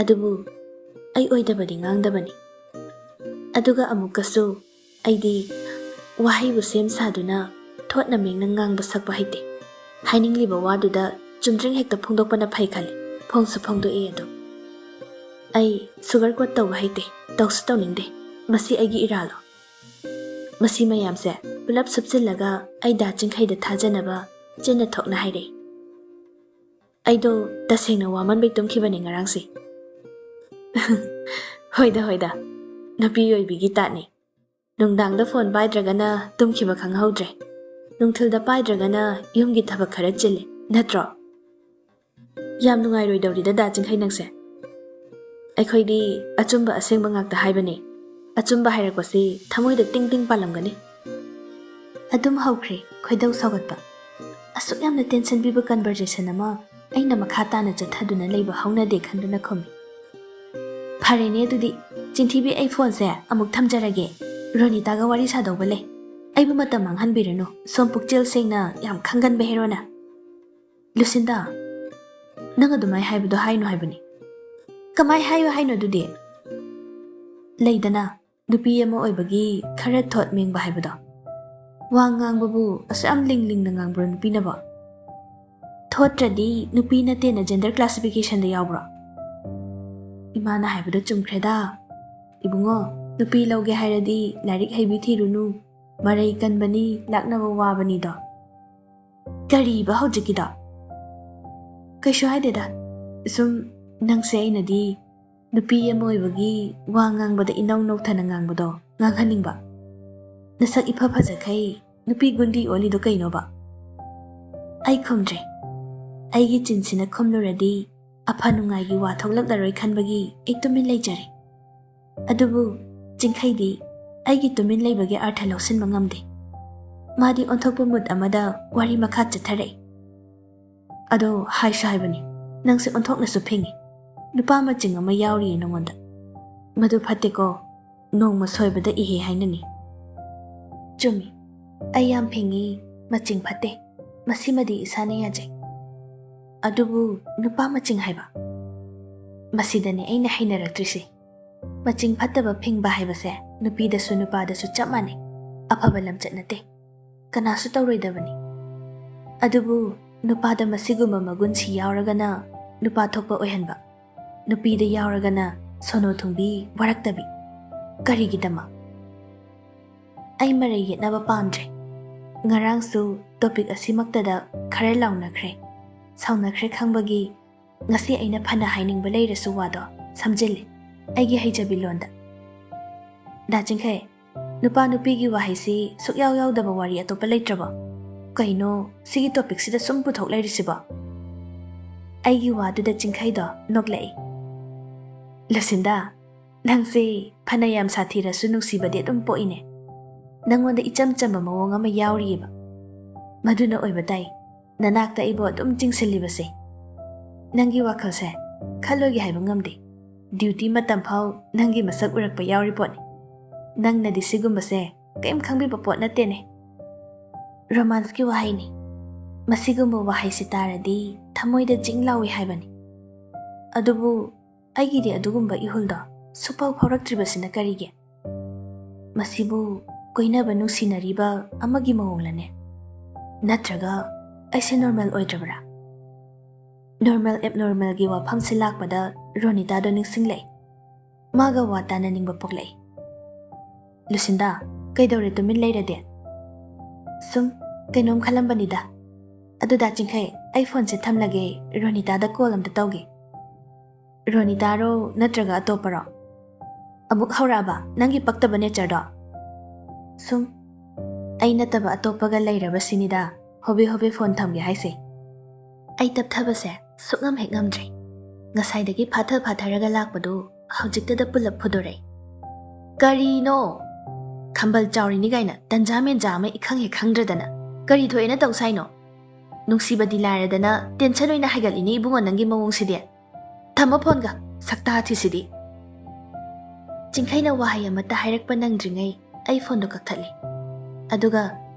ꯑꯗꯨꯕꯨ ꯑꯩ ꯑꯣꯏꯗꯕꯗꯤ ꯉꯥꯡꯗꯕꯅꯤ꯫ ꯑꯗꯨꯒ ꯑꯃꯨꯛꯀꯁꯨ ꯑꯩꯗꯤ ꯋꯥꯍꯩꯕꯨ ꯁꯦꯝ ꯁꯥꯗꯨꯅ ꯊꯣꯠꯅ ꯃꯦꯡꯅ ꯉꯥꯡꯕ ꯁꯛꯄ ꯍꯩꯇꯦ꯫ ꯍꯥꯏꯅꯤꯡꯂꯤꯕ ꯋꯥꯗꯨꯗ ꯆꯨꯝꯗ꯭ꯔꯤꯡ ꯍꯦꯛꯇ ꯐꯣꯡꯗꯣꯛꯄꯅ ꯐꯩ ꯈꯜꯂꯤ꯫ ꯐꯣꯡꯁꯨ ꯐꯣꯡꯗꯣꯛꯏ ꯑꯗꯨꯝ꯫ ꯑꯩ ꯁꯨꯒꯔ ꯀꯣꯠ ꯇꯧꯕ ꯍꯩꯇꯦ, ꯇꯧꯁꯨ ꯇꯧꯅꯤꯡꯗꯦ꯫ ꯃꯁꯤ ꯑꯩꯒꯤ ꯏꯔꯥꯜꯂꯣ?" ꯃꯁꯤ ꯃꯌꯥꯝꯁꯦ ꯄꯨꯂꯞ ꯁꯨꯞꯆꯤꯜꯂꯒ ꯑꯩ ꯗꯥ ꯆꯤꯡꯈꯩꯗ ꯊꯥꯖꯅꯕ ꯆꯤꯟꯅ ꯊꯣꯛꯅ ꯍꯥꯏꯔꯛꯏ꯫ ꯑꯩꯗꯣ ꯇꯁꯦꯡꯅ ꯋꯥꯃꯟꯕꯩ ꯇꯨꯝꯈꯤꯕꯅꯤ ꯉꯔꯥꯡꯁꯦ꯫ "ꯍꯣꯏꯗ, ꯍꯣꯏꯗ, ꯅꯨꯄꯤ ꯑꯣꯏꯕꯤꯒꯤ ꯇꯥꯠꯅꯤ꯫ ꯅꯨꯡꯗꯥꯡꯗ ꯐꯣꯟ ꯄꯥꯏꯗ꯭ꯔꯒꯅ ꯇꯨꯝꯈꯤꯕ ꯈꯪꯍꯧꯗ꯭ꯔꯦ, ꯅꯨꯡꯊꯤꯜꯗ ꯄꯥꯏꯗ꯭ꯔꯒꯅ ꯌꯨꯝꯒꯤ ꯊꯕꯛ ꯈꯔ ꯆꯤꯜꯂꯤ, ꯅꯠꯇ꯭ꯔꯣ?" ꯌꯥꯝ ꯅꯨꯡꯉꯥꯏꯔꯣꯏꯗꯧꯔꯤꯗ ꯗꯥ ꯆꯤꯡꯈꯩ ꯅꯪꯁꯦ꯫ ꯑꯩꯈꯣꯏꯗꯤ ꯑꯆꯨꯝꯕ ꯑꯁꯦꯡꯕ ꯉꯥꯛꯇ ꯍꯥꯏꯕꯅꯦ꯫ ꯑꯆꯨꯝꯕ ꯍꯥꯏꯔꯛꯄꯁꯤ ꯊꯃꯣꯏꯗ ꯇꯤꯡ ꯇꯤꯡ ꯄꯥꯜꯂꯝꯒꯅꯤ꯫ ꯑꯗꯨꯝ ꯍꯧꯈ꯭ꯔꯦ ꯈꯣꯏꯗꯧ ꯁꯥꯎꯒꯠꯄ꯫ ꯑꯁꯨꯛ ꯌꯥꯝꯅ ꯇꯦꯟꯁꯟ ꯄꯤꯕ ꯀꯟꯚꯔꯖꯦꯁꯟ ꯑꯃ ꯑꯩꯅ ꯃꯈꯥ ꯇꯥꯅ ꯆꯠꯊꯗꯨꯅ ꯂꯩꯕ ꯍꯧꯅꯗꯦ ꯈꯟꯗꯨꯅ ꯈꯨꯝꯃꯤ꯫ ꯐꯔꯦꯅꯦ ꯑꯗꯨꯗꯤ, ꯆꯤꯟꯊꯤꯕꯤ, ꯑꯩ ꯐꯣꯟꯁꯦ ꯑꯃꯨꯛ ꯊꯝꯖꯔꯒꯦ꯫ ꯔꯣꯅꯤꯇꯥꯒ ꯋꯥꯔꯤ ꯁꯥꯗꯧꯕ ꯂꯩ꯫ ꯑꯩꯕꯨ ꯃꯇꯝ ꯃꯥꯡꯍꯟꯕꯤꯔꯅꯨ, ꯁꯣꯝ ꯄꯨꯛꯆꯦꯜ ꯁꯦꯡꯅ ꯌꯥꯝ ꯈꯪꯒꯟꯕ ꯍꯦꯔꯣꯅ꯫ ꯂꯨꯁꯤꯟꯗꯥ, ꯅꯪ ꯑꯗꯨꯃꯥꯏ ꯍꯥꯏꯕꯗꯣ ꯍꯥꯏꯅꯨ ꯍꯥꯏꯕꯅꯤ꯫ ꯀꯃꯥꯏ ꯍꯥꯏꯌꯨ ꯍꯥꯏꯅꯣ ꯑꯗꯨꯗꯤ? ꯂꯩꯗꯅ, ꯅꯨꯄꯤ ꯑꯃ ꯑꯣꯏꯕꯒꯤ ꯈꯔ ꯊꯣꯠ ꯃꯦꯡꯕ ꯍꯥꯏꯕꯗꯣ꯫ ꯋꯥ ꯉꯥꯡꯕꯕꯨ ꯑꯁꯨꯛ ꯌꯥꯝ ꯂꯤꯡ ꯂꯤꯡꯅ ꯉꯥꯡꯕ꯭ꯔꯣ ꯅꯨꯄꯤꯅꯕꯣ? ꯊꯣꯠꯇ꯭ꯔꯗꯤ ꯅꯨꯄꯤ ꯅꯠꯇꯦꯅ ꯖꯦꯟꯗꯔ ꯀ꯭ꯂꯥꯁꯤꯐꯤꯀꯦꯁꯟꯗ ꯌꯥꯎꯕ꯭ꯔꯣ? ꯏꯃꯥꯅ ꯍꯥꯏꯕꯗꯣ ꯆꯨꯝꯈ꯭ꯔꯦꯗ꯫ ꯏꯕꯨꯡꯉꯣ, ꯅꯨꯄꯤ ꯂꯧꯒꯦ ꯍꯥꯏꯔꯗꯤ ꯂꯥꯏꯔꯤꯛ ꯍꯩꯕꯤ ꯊꯤꯔꯨꯅꯨ, ꯃꯔꯩ ꯀꯟꯕꯅꯤ, ꯂꯥꯛꯅꯕ ꯋꯥꯕꯅꯤꯗꯣ꯫ ꯀꯔꯤꯕ ꯍꯧꯖꯤꯛꯀꯤꯗꯣ? ꯀꯩꯁꯨ ꯍꯥꯏꯗꯦꯗ꯫ ꯁꯨꯝ ꯅꯪꯁꯦ ꯑꯩꯅꯗꯤ ꯅꯨꯄꯤ ꯑꯃ ꯑꯣꯏꯕꯒꯤ ꯋꯥ ꯉꯥꯡꯕꯗ ꯏꯅꯧ ꯅꯧꯊꯅ ꯉꯥꯡꯕꯗꯣ ꯉꯥꯡꯍꯟꯅꯤꯡꯕ꯫ ꯅꯁꯛ ꯏꯐ ꯐꯖꯈꯩ ꯅꯨꯄꯤ ꯒꯨꯟꯗꯤ ꯑꯣꯜꯂꯤꯗꯣ ꯀꯩꯅꯣꯕ? ꯑꯩ ꯈꯨꯝꯗ꯭ꯔꯦ꯫ ꯑꯩꯒꯤ ꯆꯤꯟꯁꯤꯅ ꯈꯨꯝꯂꯨꯔꯗꯤ ꯑꯐ ꯅꯨꯡꯉꯥꯏꯒꯤ ꯋꯥ ꯊꯣꯛꯂꯛꯂꯔꯣꯏ ꯈꯟꯕꯒꯤ ꯑꯩ ꯇꯨꯃꯤꯟ ꯂꯩꯖꯔꯦ꯫ ꯑꯗꯨꯕꯨ ꯆꯤꯡꯈꯩꯗꯤ ꯑꯩꯒꯤ ꯇꯨꯃꯤꯟ ꯂꯩꯕꯒꯤ ꯑꯔꯊ ꯂꯧꯁꯤꯟꯕ ꯉꯝꯗꯦ꯫ ꯃꯥꯗꯤ ꯑꯣꯟꯊꯣꯛꯄ ꯃꯨꯠ ꯑꯃꯗ ꯋꯥꯔꯤ ꯃꯈꯥ ꯆꯠꯊꯔꯛꯏ꯫ ꯑꯗꯣ ꯍꯥꯏꯁꯨ ꯍꯥꯏꯕꯅꯤ, ꯅꯪꯁꯦ ꯑꯣꯟꯊꯣꯛꯅꯁꯨ ꯐꯤꯡꯉꯤ꯫ ꯅꯨꯄꯥ ꯃꯆꯤꯡ ꯑꯃ ꯌꯥꯎꯔꯤꯌꯦ ꯅꯉꯣꯟꯗ꯫ ꯃꯗꯨ ꯐꯠꯇꯦꯀꯣ, ꯅꯣꯡꯃ ꯁꯣꯏꯕꯗ ꯏꯍꯦ ꯍꯥꯏꯅꯅꯤ꯫ ꯆꯨꯝꯃꯤ, ꯑꯩ ꯌꯥꯝ ꯐꯤꯡꯉꯤ, ꯃꯆꯤꯡ ꯐꯠꯇꯦ꯫ ꯃꯁꯤꯃꯗꯤ ꯏꯁꯥꯅ ꯌꯥꯖꯩ꯫ ꯑꯗꯨꯕꯨ ꯅꯨꯄꯥ ꯃꯆꯤꯡ ꯍꯥꯏꯕ? ꯃꯁꯤꯗꯅꯤ ꯑꯩꯅ ꯍꯩꯅꯔꯛꯇ꯭ꯔꯤꯁꯦ꯫ ꯃꯆꯤꯡ ꯐꯠꯇꯕ ꯐꯤꯡꯕ ꯍꯥꯏꯕꯁꯦ ꯅꯨꯄꯤꯗꯁꯨ ꯅꯨꯄꯥꯗꯁꯨ ꯆꯞ ꯃꯥꯟꯅꯩ꯫ ꯑꯐꯕ ꯂꯝꯆꯠ ꯅꯠꯇꯦ꯫ ꯀꯅꯥꯁꯨ ꯇꯧꯔꯣꯏꯗꯕꯅꯤ꯫ ꯑꯗꯨꯕꯨ ꯅꯨꯄꯥꯗ ꯃꯁꯤꯒꯨꯝꯕ ꯃꯒꯨꯟꯁꯤ ꯌꯥꯎꯔꯒꯅ ꯅꯨꯄꯥ ꯊꯣꯛꯄ ꯑꯣꯏꯍꯟꯕ, ꯅꯨꯄꯤꯗ ꯌꯥꯎꯔꯒꯅ ꯁꯣꯅꯣ ꯊꯨꯡꯕꯤ ꯋꯥꯔꯛꯇꯕꯤ꯫ ꯀꯔꯤꯒꯤꯗꯃꯛ? ꯑꯩ ꯃꯔꯩ ꯌꯦꯠꯅꯕ ꯄꯥꯝꯗ꯭ꯔꯦ꯫ ꯉꯔꯥꯡꯁꯨ ꯇꯣꯄꯤꯛ ꯑꯁꯤꯃꯛꯇꯗ ꯈꯔ ꯂꯥꯎꯅꯈ꯭ꯔꯦ, ꯁꯥꯎꯅꯈ꯭ꯔꯦ ꯈꯪꯕꯒꯤ ꯉꯁꯤ ꯑꯩꯅ ꯐꯅ ꯍꯥꯏꯅꯤꯡꯕ ꯂꯩꯔꯁꯨ ꯋꯥꯗꯣ ꯁꯝꯖꯤꯜꯂꯦ ꯑꯩꯒꯤ ꯍꯩꯖꯕꯤ ꯂꯣꯟꯗ꯫ ꯗꯥ ꯆꯤꯡꯈꯩ, ꯅꯨꯄꯥ ꯅꯨꯄꯤꯒꯤ ꯋꯥꯍꯩꯁꯤ ꯁꯨꯛꯌꯥꯎ ꯌꯥꯎꯗꯕ ꯋꯥꯔꯤ ꯑꯇꯣꯞꯄ ꯂꯩꯇ꯭ꯔꯕꯣ? ꯀꯩꯅꯣ ꯁꯤꯒꯤ ꯇꯣꯄꯤꯛꯁꯤꯗ ꯁꯨꯝ ꯄꯨꯊꯣꯛ ꯂꯩꯔꯤꯁꯤꯕꯣ? ꯑꯩꯒꯤ ꯋꯥꯗꯨꯗ ꯆꯤꯡꯈꯩꯗꯣ ꯅꯣꯛꯂꯛꯏ꯫ "ꯂꯨꯁꯤꯟꯗꯥ, ꯅꯪꯁꯦ ꯐꯅ ꯌꯥꯝ ꯁꯥꯊꯤꯔꯁꯨ ꯅꯨꯡꯁꯤꯕꯗꯤ ꯑꯗꯨꯝ ꯄꯣꯛꯏꯅꯦ꯫ ꯅꯪꯉꯣꯟꯗ ꯏꯆꯝ ꯆꯝꯕ ꯃꯑꯣꯡ ꯑꯃ ꯌꯥꯎꯔꯤꯑꯕ꯫ ꯃꯗꯨꯅ ꯑꯣꯏꯕ ꯇꯥꯏ ꯅꯅꯥꯛꯇ ꯑꯩꯕꯨ ꯑꯗꯨꯝ ꯆꯤꯡꯁꯤꯜꯂꯤꯕꯁꯦ꯫ ꯅꯪꯒꯤ ꯋꯥꯈꯜꯁꯦ ꯈꯜꯂꯣꯏꯒꯦ ꯍꯥꯏꯕ ꯉꯝꯗꯦ꯫ ꯗ꯭ꯌꯨꯇꯤ ꯃꯇꯝ ꯐꯥꯎ ꯅꯪꯒꯤ ꯃꯁꯛ ꯎꯔꯛꯄ ꯌꯥꯎꯔꯤ ꯄꯣꯠꯅꯤ꯫ ꯅꯪꯅꯗꯤ ꯁꯤꯒꯨꯝꯕꯁꯦ ꯀꯔꯤꯝ ꯈꯪꯕꯤꯕ ꯄꯣꯠ ꯅꯠꯇꯦꯅꯦ꯫ ꯔꯣꯃꯥꯟꯁꯀꯤ ꯋꯥꯍꯩꯅꯤ꯫ ꯃꯁꯤꯒꯨꯝꯕ ꯋꯥꯍꯩꯁꯤ ꯇꯥꯔꯗꯤ ꯊꯃꯣꯏꯗ ꯖꯤꯡ ꯂꯥꯎꯏ ꯍꯥꯏꯕꯅꯤ꯫ ꯑꯗꯨꯕꯨ ꯑꯩꯒꯤꯗꯤ ꯑꯗꯨꯒꯨꯝꯕ ꯏꯍꯨꯜꯗꯣ ꯁꯨꯛꯐꯥꯎ ꯐꯥꯎꯔꯛꯇ꯭ꯔꯤꯕꯁꯤꯅ ꯀꯔꯤꯒꯤ? ꯃꯁꯤꯕꯨ ꯀꯣꯏꯅꯕ ꯅꯨꯡꯁꯤꯅꯔꯤꯕ ꯑꯃꯒꯤ ꯃꯑꯣꯡꯂꯅꯦ? ꯅꯠꯇ꯭ꯔꯒ ꯑꯩꯁꯦ ꯅꯣꯔꯃꯦꯜ ꯑꯣꯏꯗ꯭ꯔꯕ꯭ꯔꯥ?" ꯅꯣꯔꯃꯦꯜ ꯑꯦꯕꯅꯣꯔꯃꯦꯜꯒꯤ ꯋꯥꯐꯝꯁꯤ ꯂꯥꯛꯄꯗ ꯔꯣꯅꯤꯇꯥꯗꯣ ꯅꯤꯡꯁꯤꯡꯂꯛꯏ꯫ ꯃꯥꯒ ꯋꯥ ꯇꯥꯅꯅꯤꯡꯕ ꯄꯣꯛꯂꯛꯏ꯫ "ꯂꯨꯁꯤꯟꯗꯥ, ꯀꯩꯗꯧꯔꯦ ꯇꯨꯃꯤꯟ ꯂꯩꯔꯗꯤ?" "ꯁꯨꯝ ꯀꯩꯅꯣꯝ ꯈꯜꯂꯝꯕꯅꯤꯗ꯫ ꯑꯗꯨꯗ ꯆꯤꯡꯈꯩ, ꯑꯩ ꯐꯣꯟꯁꯦ ꯊꯝꯂꯒꯦ, ꯔꯣꯅꯤꯇꯥꯗ ꯀꯣꯜ ꯑꯝꯇ ꯇꯧꯒꯦ꯫" "ꯔꯣꯅꯤꯇꯥꯔꯣ ꯅꯠꯇ꯭ꯔꯒ ꯑꯇꯣꯞꯄꯔꯣ? ꯑꯃꯨꯛ ꯍꯧꯔꯛꯑꯕ ꯅꯪꯒꯤ ꯄꯛꯇꯕ ꯅꯦꯆꯔꯗꯣ?" "ꯁꯨꯝ ꯑꯩ ꯅꯠꯇꯕ ꯑꯇꯣꯞꯄꯒ ꯂꯩꯔꯕ ꯁꯤꯅꯤꯗ ꯍꯣꯕꯦ ꯍꯣꯕꯦ ꯐꯣꯟ ꯊꯝꯒꯦ ꯍꯥꯏꯁꯦ꯫" ꯑꯩ ꯇꯞꯊꯕꯁꯦ ꯁꯨꯛꯉꯝ ꯍꯦꯛ ꯉꯝꯗ꯭ꯔꯦ꯫ ꯉꯁꯥꯏꯗꯒꯤ ꯐꯥꯊ ꯐꯥꯊꯔꯒ ꯂꯥꯛꯄꯗꯨ ꯍꯧꯖꯤꯛꯇꯗ ꯄꯨꯂꯞ ꯐꯨꯗꯣꯔꯛꯏ꯫ "ꯀꯔꯤꯅꯣ? ꯈꯝꯕꯜ ꯆꯥꯎꯔꯤꯅꯤ ꯀꯥꯏꯅ ꯇꯟꯖꯥ ꯃꯦꯟꯖꯥ ꯑꯃ ꯏꯈꯪ ꯍꯦꯛ ꯈꯪꯗ꯭ꯔꯗꯅ ꯀꯔꯤ ꯊꯣꯛꯑꯦꯅ ꯇꯧ ꯁꯥꯏꯅꯣ? ꯅꯨꯡꯁꯤꯕꯗꯤ ꯂꯥꯏꯔꯗꯅ ꯇꯦꯟꯁꯟ ꯑꯣꯏꯅ ꯍꯥꯏꯒꯠꯂꯤꯅꯦ ꯏꯕꯨꯡꯉꯣ ꯅꯪꯒꯤ ꯃꯑꯣꯡꯁꯤꯗꯤ꯫ ꯊꯝꯃꯣ ꯐꯣꯟꯒ, ꯁꯛꯇꯥ ꯊꯤꯁꯤꯗꯤ꯫" ꯆꯤꯡꯈꯩꯅ ꯋꯥꯍꯩ ꯑꯃꯠꯇ ꯍꯥꯏꯔꯛꯄ ꯅꯪꯗ꯭ꯔꯤꯉꯩ ꯑꯩ ꯐꯣꯟꯗꯣ ꯀꯛꯊꯠꯂꯤ꯫ ꯑꯗꯨꯒ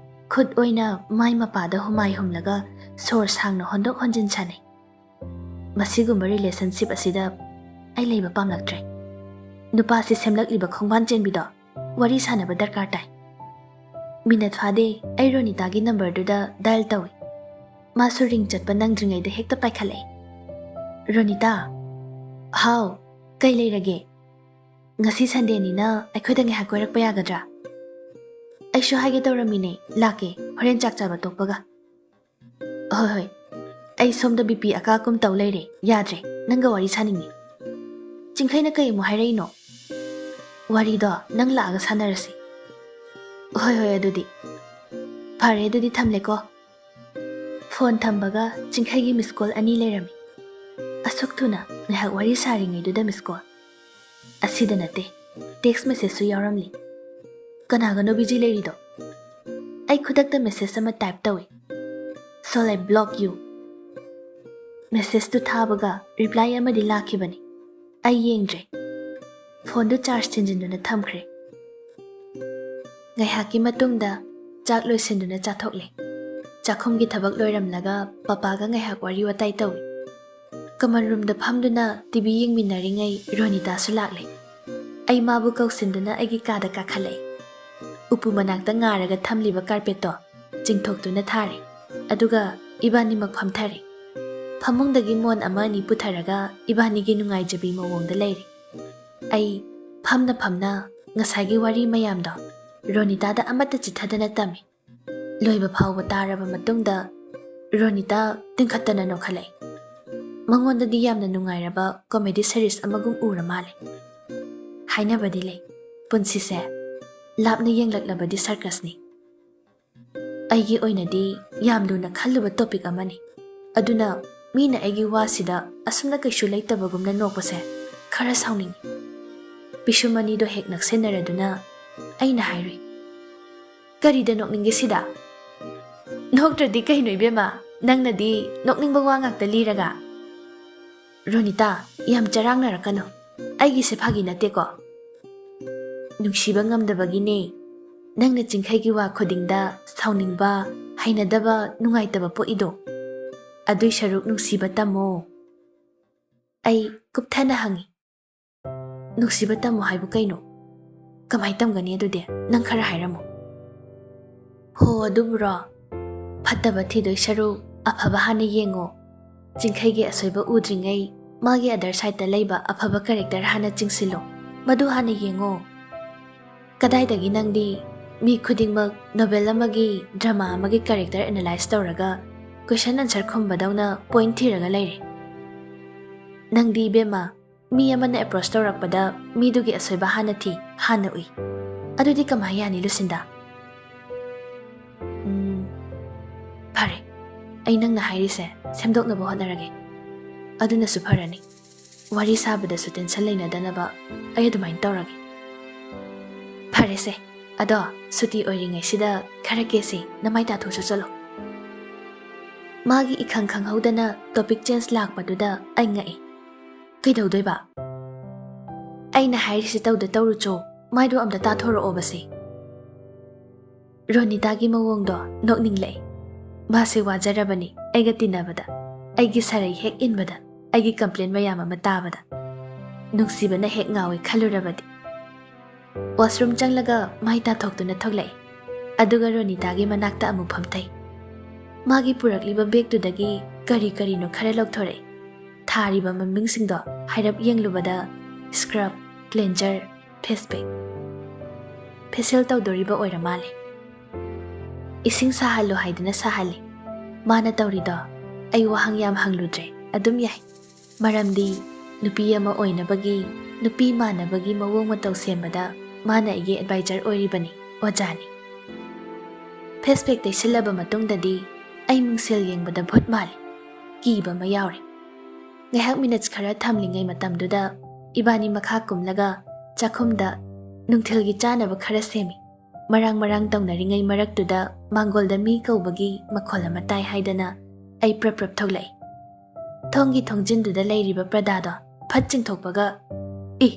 ꯈꯨꯠ ꯑꯣꯏꯅ ꯃꯥꯏ ꯃꯄꯥꯗ ꯍꯨꯃꯥꯏ ꯍꯨꯝꯂꯒ ꯁꯣꯔ ꯁꯥꯡꯅ ꯍꯣꯟꯗꯣꯛ ꯍꯣꯟꯖꯤꯟ ꯁꯥꯟꯅꯩ꯫ ꯃꯁꯤꯒꯨꯝꯕ ꯔꯤꯂꯦꯁꯟꯁꯤꯞ ꯑꯁꯤꯗ ꯑꯩ ꯂꯩꯕ ꯄꯥꯝꯂꯛꯇ꯭ꯔꯦ꯫ ꯅꯨꯄꯥꯁꯤ ꯁꯦꯝꯂꯛꯂꯤꯕ ꯈꯣꯡꯕꯥꯟ ꯆꯦꯟꯕꯤꯗꯣ ꯋꯥꯔꯤ ꯁꯥꯟꯅꯕ ꯗꯔꯀꯥꯔ ꯇꯥꯏ꯫ ꯃꯤꯅꯠ ꯐꯥꯗꯦ, ꯑꯩ ꯔꯣꯅꯤꯇꯥꯒꯤ ꯅꯝꯕꯔꯗꯨꯗ ꯗꯥꯏꯜ ꯇꯧꯏ꯫ ꯃꯥꯁꯨ ꯔꯤꯡ ꯆꯠꯄ ꯅꯪꯗ꯭ꯔꯤꯉꯩꯗ ꯍꯦꯛꯇ ꯄꯥꯏꯈꯠꯂꯛꯏ꯫ "ꯔꯣꯅꯤꯇꯥ꯫" "ꯍꯥꯎ, ꯀꯩ ꯂꯩꯔꯒꯦ?" "ꯉꯁꯤ ꯁꯟꯗꯦꯅꯤꯅ ꯑꯩꯈꯣꯏꯗ ꯉꯥꯏꯍꯥꯛ ꯀꯣꯏꯔꯛꯄ ꯌꯥꯒꯗ꯭ꯔꯥ?" "ꯑꯩꯁꯨ ꯍꯥꯏꯒꯦ ꯇꯧꯔꯝꯃꯤꯅꯦ, ꯂꯥꯛꯀꯦ, ꯍꯣꯔꯦꯟ ꯆꯥꯛ ꯆꯥꯕ ꯇꯣꯛꯄꯒ꯫" "ꯍꯣꯏ ꯍꯣꯏ, ꯑꯩ ꯁꯣꯝꯗ ꯕꯤ ꯄꯤ ꯑꯀꯥ ꯑꯀꯨꯝ ꯇꯧ ꯂꯩꯔꯦ, ꯌꯥꯗ꯭ꯔꯦ, ꯅꯪꯒ ꯋꯥꯔꯤ ꯁꯥꯅꯤꯡꯉꯤ꯫" ꯆꯤꯡꯈꯩꯅ ꯀꯩ ꯑꯃꯨꯛ ꯍꯥꯏꯔꯛꯏꯅꯣ? "ꯋꯥꯔꯤꯗꯣ ꯅꯪ ꯂꯥꯛꯑꯒ ꯁꯥꯟꯅꯔꯁꯤ꯫" "ꯍꯣꯏ ꯍꯣꯏ, ꯑꯗꯨꯗꯤ ꯐꯔꯦ, ꯑꯗꯨꯗꯤ ꯊꯝꯂꯦꯀꯣ꯫" ꯐꯣꯟ ꯊꯝꯕꯒ ꯆꯤꯡꯈꯩꯒꯤ ꯃꯤꯁ ꯀꯣꯜ ꯑꯅꯤ ꯂꯩꯔꯝꯃꯤ꯫ ꯑꯁꯨꯛ ꯊꯨꯅ ꯉꯥꯏꯍꯥꯛ ꯋꯥꯔꯤ ꯁꯥꯔꯤꯉꯩꯗꯨꯗ miss call꯫ ꯑꯁꯤꯗ ꯅꯠꯇꯦ, text messageꯁꯨ ꯌꯥꯎꯔꯝꯂꯤ꯫ ꯀꯅꯥꯒꯅꯣ busy ꯂꯩꯔꯤꯗꯣ? ꯑꯩ ꯈꯨꯗꯛꯇ message ꯑꯃ type ꯇꯧꯏ꯫ "Shall I block you?" Messageꯇꯨ ꯊꯥꯕꯒ reply ꯑꯃꯗꯤ ꯂꯥꯛꯈꯤꯕꯅꯤ꯫ ꯑꯩ ꯌꯦꯡꯗ꯭ꯔꯦ꯫ Phoneꯗꯨ charge ꯊꯤꯟꯖꯤꯟꯗꯨꯅ ꯊꯝꯈ꯭ꯔꯦ꯫ ꯉꯥꯏꯍꯥꯛꯀꯤ ꯃꯇꯨꯡꯗ ꯆꯥꯛ ꯂꯣꯏꯁꯤꯟꯗꯨꯅ ꯆꯥꯊꯣꯛꯂꯦ꯫ ꯆꯥꯛꯈꯨꯝꯒꯤ ꯊꯕꯛ ꯂꯣꯏꯔꯝꯂꯒ ꯄꯄꯥꯒ ꯉꯥꯏꯍꯥꯛ ꯋꯥꯔꯤ ꯋꯥꯇꯥꯏ ꯇꯧꯏ꯫ Common roomꯗ ꯐꯝꯗꯨꯅ TV ꯌꯦꯡꯃꯤꯟꯅꯔꯤꯉꯩ ꯔꯣꯅꯤꯇꯥꯁꯨ ꯂꯥꯛꯂꯦ꯫ ꯑꯩ ꯃꯥꯕꯨ ꯀꯧꯁꯤꯟꯗꯨꯅ ꯑꯩꯒꯤ ꯀꯥꯗ ꯀꯥꯈꯠꯂꯛꯏ꯫ ꯎꯄꯨ ꯃꯅꯥꯛꯇ ꯉꯥꯔꯒ ꯊꯝꯂꯤꯕ carpetꯇꯣ ꯆꯤꯡꯊꯣꯛꯇꯨꯅ ꯊꯥꯔꯦ꯫ ꯑꯗꯨꯒ ꯏꯕꯥꯅꯤꯃꯛ ꯐꯝꯊꯔꯦ꯫ ꯐꯃꯨꯡꯗꯒꯤ ꯃꯣꯟ ꯑꯃ ꯑꯅꯤ ꯄꯨꯊꯔꯒ ꯏꯕꯥꯅꯤꯒꯤ ꯅꯨꯡꯉꯥꯏꯖꯕꯤ ꯃꯑꯣꯡꯗ ꯂꯩꯔꯦ꯫ ꯑꯩ ꯐꯝꯅ ꯐꯝꯅ ꯉꯁꯥꯏꯒꯤ ꯋꯥꯔꯤ ꯃꯌꯥꯝꯗꯣ ꯔꯣꯅꯤꯇꯥꯗ ꯑꯃꯠꯇ ꯆꯤꯠꯊꯗꯅ ꯇꯝꯃꯤ꯫ ꯂꯣꯏꯕ ꯐꯥꯎꯕ ꯇꯥꯔꯕ ꯃꯇꯨꯡꯗ ꯔꯣꯅꯤꯇꯥ ꯇꯤꯡꯈꯠꯇꯅ ꯅꯣꯛꯈꯠꯂꯛꯏ꯫ ꯃꯉꯣꯟꯗꯗꯤ ꯌꯥꯝꯅ ꯅꯨꯡꯉꯥꯏꯔꯕ comedy series ꯑꯃꯒꯨꯝ ꯎꯔ ꯃꯥꯜꯂꯦ꯫ ꯍꯥꯏꯅꯕꯗꯤ ꯂꯩ, ꯄꯨꯟꯁꯤꯁꯦ ꯂꯥꯞꯅ ꯌꯦꯡꯂꯛꯂꯕꯗꯤ circusꯅꯤ꯫ ꯑꯩꯒꯤ ꯑꯣꯏꯅꯗꯤ ꯌꯥꯝ ꯂꯨꯅ ꯈꯜꯂꯨꯕ topic ꯑꯃꯅꯤ꯫ ꯑꯗꯨꯅ ꯃꯤꯅ ꯑꯩꯒꯤ ꯋꯥꯁꯤꯗ ꯑꯁꯨꯝꯅ ꯀꯩꯁꯨ ꯂꯩꯇꯕꯒꯨꯝꯅ ꯅꯣꯛꯄꯁꯦ ꯈꯔ ꯁꯥꯎꯅꯤꯡꯉꯤ꯫ ꯄꯤꯁꯨꯝ ꯑꯅꯤꯗꯣ ꯍꯦꯛ ꯅꯛꯁꯤꯟꯅꯔꯗꯨꯅ ꯑꯩꯅ ꯍꯥꯏꯔꯨꯏ, "ꯀꯔꯤꯗ ꯅꯣꯛꯅꯤꯡꯒꯦ ꯁꯤꯗ? ꯅꯣꯛꯇ꯭ꯔꯗꯤ ꯀꯩꯅꯣ ꯏꯕꯦꯝꯃ, ꯅꯪꯅꯗꯤ ꯅꯣꯛꯅꯤꯡꯕ ꯋꯥ ꯉꯥꯛꯇ ꯂꯤꯔꯒ?" "ꯔꯣꯅꯤꯇꯥ, ꯌꯥꯝ ꯆꯔꯥꯡꯅꯔꯛꯀꯅꯨ꯫ ꯑꯩꯒꯤꯁꯦ ꯐꯥꯒꯤ ꯅꯠꯇꯦꯀꯣ꯫ ꯅꯨꯡꯁꯤꯕ ꯉꯝꯗꯕꯒꯤꯅꯦ ꯅꯪꯅ ꯆꯤꯡꯈꯩꯒꯤ ꯋꯥ ꯈꯨꯗꯤꯡꯗ ꯁꯥꯎꯅꯤꯡꯕ, ꯍꯩꯅꯗꯕ, ꯅꯨꯡꯉꯥꯏꯇꯕ ꯄꯣꯛꯏꯗꯣ꯫ ꯑꯗꯨꯏ ꯁꯔꯨꯛ ꯅꯨꯡꯁꯤꯕ ꯇꯝꯃꯣ꯫" ꯑꯩ ꯀꯨꯞꯊꯅ ꯍꯪꯉꯤ, "ꯅꯨꯡꯁꯤꯕ ꯇꯝꯃꯣ ꯍꯥꯏꯕꯨ ꯀꯩꯅꯣ? ꯀꯃꯥꯏ ꯇꯝꯒꯅꯤ ꯑꯗꯨꯗꯤ? ꯅꯪ ꯈꯔ ꯍꯥꯏꯔꯝꯃꯣ꯫" "ꯍꯣ, ꯑꯗꯨꯕꯨꯔꯣ? ꯐꯠꯇꯕ ꯊꯤꯗꯣꯏ ꯁꯔꯨꯛ ꯑꯐꯕ ꯍꯥꯟꯅ ꯌꯦꯡꯉꯣ꯫ ꯆꯤꯡꯈꯩꯒꯤ ꯑꯁꯣꯏꯕ ꯎꯗ꯭ꯔꯤꯉꯩ ꯃꯥꯒꯤ other sideꯇ ꯂꯩꯕ ꯑꯐꯕ character ꯍꯥꯟꯅ ꯆꯤꯡꯁꯤꯜꯂꯣ꯫ ꯃꯗꯨ ꯍꯥꯟꯅ ꯌꯦꯡꯉꯣ꯫ ꯀꯗꯥꯏꯗꯒꯤ ꯅꯪꯗꯤ ꯃꯤ ꯈꯨꯗꯤꯡꯃꯛ novel ꯑꯃꯒꯤ, drama ꯑꯃꯒꯤ character analyse ꯇꯧꯔꯒ question answer ꯈꯨꯝꯕꯗꯧꯅ point ꯊꯤꯔꯒ ꯂꯩꯔꯦ? ꯅꯪꯗꯤ ꯏꯕꯦꯝꯃ, ꯃꯤ ꯑꯃꯅ approach ꯇꯧꯔꯛꯄꯗ ꯃꯤꯗꯨꯒꯤ ꯑꯁꯣꯏꯕ ꯍꯥꯟꯅ ꯊꯤ, ꯍꯥꯟꯅ ꯎꯏ꯫ ꯑꯗꯨꯗꯤ ꯀꯃꯥꯏ ꯌꯥꯅꯤ, ꯂꯨꯁꯤꯟꯗꯥ?" "ꯎꯝ, ꯐꯔꯦ, ꯑꯩ ꯅꯪꯅ ꯍꯥꯏꯔꯤꯁꯦ ꯁꯦꯝꯗꯣꯛꯅꯕ ꯍꯣꯠꯅꯔꯒꯦ꯫ ꯑꯗꯨꯅꯁꯨ ꯐꯔꯅꯤ꯫ ꯋꯥꯔꯤ ꯁꯥꯕꯗꯁꯨ ꯇꯦꯟꯁꯟ ꯂꯩꯅꯗꯅꯕ ꯑꯩ ꯑꯗꯨꯃꯥꯏꯅ ꯇꯧꯔꯒꯦ꯫ ꯐꯔꯦꯁꯦ, ꯑꯗꯣ ꯁꯨꯇꯤ ꯑꯣꯏꯔꯤꯉꯩꯁꯤꯗ ꯈꯔ ꯀꯦꯁꯤ, ꯅꯃꯥꯏ ꯇꯥꯊꯣꯛꯁꯨ ꯆꯠꯂꯣ꯫ ꯃꯥꯒꯤ ꯏꯈꯪ ꯈꯪꯍꯧꯗꯅ ꯇꯣꯄꯤꯛ ꯆꯦꯟꯖ ꯂꯥꯛꯄꯗꯨꯗ ꯑꯩ ꯉꯛꯏ꯫ ꯀꯩꯗꯧꯗꯣꯏꯕ? ꯑꯩꯅ ꯍꯥꯏꯔꯤꯁꯤ ꯇꯧꯗ ꯇꯧꯔꯨꯆꯣ, ꯃꯥꯏꯗꯣ ꯑꯝꯇ ꯇꯥꯊꯣꯔꯛꯑꯣꯕꯁꯦ꯫ ꯔꯣꯅꯤꯇꯥꯒꯤ ꯃꯑꯣꯡꯗꯣ ꯅꯣꯛꯅꯤꯡꯂꯛꯏ꯫ ꯃꯥꯁꯦ ꯋꯥꯖꯔꯕꯅꯤ ꯑꯩꯒ ꯇꯤꯟꯅꯕꯗ, ꯑꯩꯒꯤ ꯁꯔꯩ ꯍꯦꯛ ꯏꯟꯕꯗ, ꯑꯩꯒꯤ ꯀꯝꯄ꯭ꯂꯦꯟ ꯃꯌꯥꯝ ꯑꯃ ꯇꯥꯕꯗ꯫ ꯅꯨꯡꯁꯤꯕꯅ ꯍꯦꯛ ꯉꯥꯎꯏ ꯈꯜꯂꯨꯔꯕꯗꯤ꯫ ꯋꯥꯁꯔꯨꯝ ꯆꯪꯂꯒ ꯃꯥꯏ ꯇꯥꯊꯣꯛꯇꯨꯅ ꯊꯣꯛꯂꯛꯏ꯫ ꯑꯗꯨꯒ ꯔꯣꯅꯤꯇꯥꯒꯤ ꯃꯅꯥꯛꯇ ꯑꯃꯨꯛ ꯐꯝꯊꯩ꯫ ꯃꯥꯒꯤ ꯄꯨꯔꯛꯂꯤꯕ ꯕꯦꯒꯇꯨꯗꯒꯤ ꯀꯔꯤ ꯀꯔꯤꯅꯣ ꯈꯔ ꯂꯧꯊꯣꯔꯛꯏ꯫ ꯊꯥꯔꯤꯕ ꯃꯃꯤꯡꯁꯤꯡꯗꯣ ꯍꯥꯏꯔꯞ ꯌꯦꯡꯂꯨꯕꯗ ꯁ꯭ꯀ꯭ꯔꯕ, ꯀ꯭ꯂꯦꯟꯖꯔ, ꯐꯦꯁ ꯄꯦꯛ꯫ ꯐꯦꯁꯤꯌꯦꯜ ꯇꯧꯗꯣꯔꯤꯕ ꯑꯣꯏꯔ ꯃꯥꯜꯂꯦ꯫ ꯏꯁꯤꯡ ꯁꯥꯍꯜꯂꯨ ꯍꯥꯏꯗꯨꯅ ꯁꯥꯍꯜꯂꯤ꯫ ꯃꯥꯅ ꯇꯧꯔꯤꯗꯣ ꯑꯩ ꯋꯥꯍꯪ ꯌꯥꯝ ꯍꯪꯂꯨꯗ꯭ꯔꯦ, ꯑꯗꯨꯝ ꯌꯥꯏ꯫ ꯃꯔꯝꯗꯤ ꯅꯨꯄꯤ ꯑꯃ ꯑꯣꯏꯅꯕꯒꯤ, ꯅꯨꯄꯤ ꯃꯥꯟꯅꯕꯒꯤ ꯃꯑꯣꯡ ꯃꯇꯧ ꯁꯦꯝꯕꯗ ꯃꯥꯅ ꯑꯩꯒꯤ ꯑꯦꯗꯚꯥꯏꯖꯔ ꯑꯣꯏꯔꯤꯕꯅꯤ, ꯑꯣꯖꯥꯅꯤ꯫ ꯐꯦꯁ ꯄꯦꯛ ꯇꯩꯁꯤꯜꯂꯕ ꯃꯇꯨꯡꯗꯗꯤ ꯑꯩ ꯃꯤꯡꯁꯦꯜ ꯌꯦꯡꯕꯗ ꯚꯨꯠ ꯃꯥꯜꯂꯤ꯫ ꯀꯤꯕ ꯑꯃ ꯌꯥꯎꯔꯦ꯫ ꯉꯥꯏꯍꯥꯛ ꯃꯤꯅꯠꯁ ꯈꯔ ꯊꯝꯂꯤꯉꯩ ꯃꯇꯝꯗꯨꯗ ꯏꯕꯥꯅꯤ ꯃꯈꯥ ꯀꯨꯝꯂꯒ ꯆꯥꯛꯈꯨꯝꯗ ꯅꯨꯡꯊꯤꯜꯒꯤ ꯆꯥꯅꯕ ꯈꯔ ꯁꯦꯝꯃꯤ꯫ ꯃꯔꯥꯡ ꯃꯔꯥꯡ ꯇꯧꯅꯔꯤꯉꯩ ꯃꯔꯛꯇꯨꯗ ꯃꯥꯡꯒꯣꯜꯗ ꯃꯤ ꯀꯧꯕꯒꯤ ꯃꯈꯣꯜ ꯑꯃ ꯇꯥꯏ ꯍꯥꯏꯗꯅ ꯑꯩ ꯄ꯭ꯔꯞ ꯄ꯭ꯔꯞ ꯊꯣꯛꯂꯛꯏ꯫ ꯊꯣꯡꯒꯤ ꯊꯣꯡꯖꯤꯟꯗꯨꯗ ꯂꯩꯔꯤꯕ ꯄ꯭ꯔꯗꯥꯗꯣ ꯐꯠ ꯆꯤꯡꯊꯣꯛꯄꯒ, "ꯏ!"